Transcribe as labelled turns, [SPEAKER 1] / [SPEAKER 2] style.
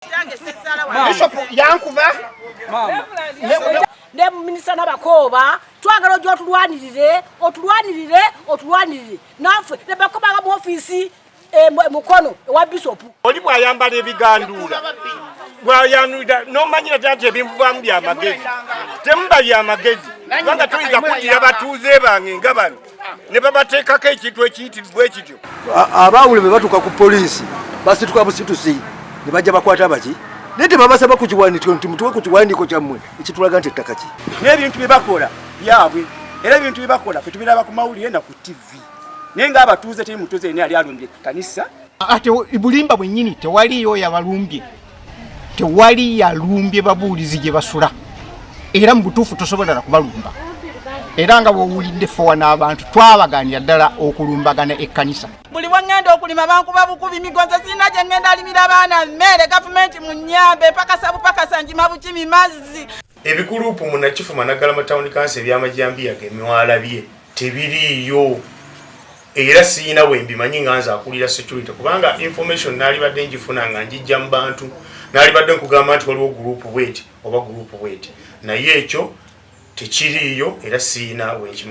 [SPEAKER 1] Bishop yankuba.
[SPEAKER 2] Ne minisita n'abakooba twagala ojja otulwanirire, otulwanirire, otulwanirire naffe ne bakobanga mu ofiisi Mukono ewa bisopu.
[SPEAKER 1] Oli bw'ayambala ebiganduula, bw'ayanulira n'omanyira ddala nti ebinvaamu byamagezi, temuba byamagezi, kubanga toyinza kuddira batuuze bange nga bano ne babateekako ekintu ekiyitirivu bwe kityo.
[SPEAKER 3] Abaawule bwe batuuka ku poliisi, basituka busitusi ne bajja bakwata baki, naye tebabasaba ku kiwandiiko nti mutuwe ku kiwandiiko kyammwe ekitulaga nti ettaka ki.
[SPEAKER 4] N'ebintu bye bakola byabwe, era ebintu bye bakola fe tubiraba ku mawulire na ku TV, naye ng'abatuuze teri mutuuze yenna yali alumbye kanisa.
[SPEAKER 5] Ate bulimba bwennyini, tewaliyo yabalumbye, tewali yalumbye babuulizi gye basula, era mu butuufu tosobola na kubalumba. Era nga bwowulidde fowa n'abantu twabaganira ddala okulumbagana ekkanisa.
[SPEAKER 6] Buli bwe ŋŋenda okulima bankuba bukubi migonzo, sirina gye ŋŋenda limira baana mmere. Gavumenti munyambe, mpakasa bupakasa, njima bukimi mazzi.
[SPEAKER 7] Ebigulupu mu Nakifuma Naggalama Town Council ebyamajambiya gemwalabye tebiriiyo, era siyina bwe mbimanyi nga nze akulira security, kubanga information naalibadde njifuna nga njijja mu bantu, naalibadde nkugamba nti waliwo gurupu bweti oba gurupu bweti, naye ekyo tekiriiyo era siyina bwenkimanyi.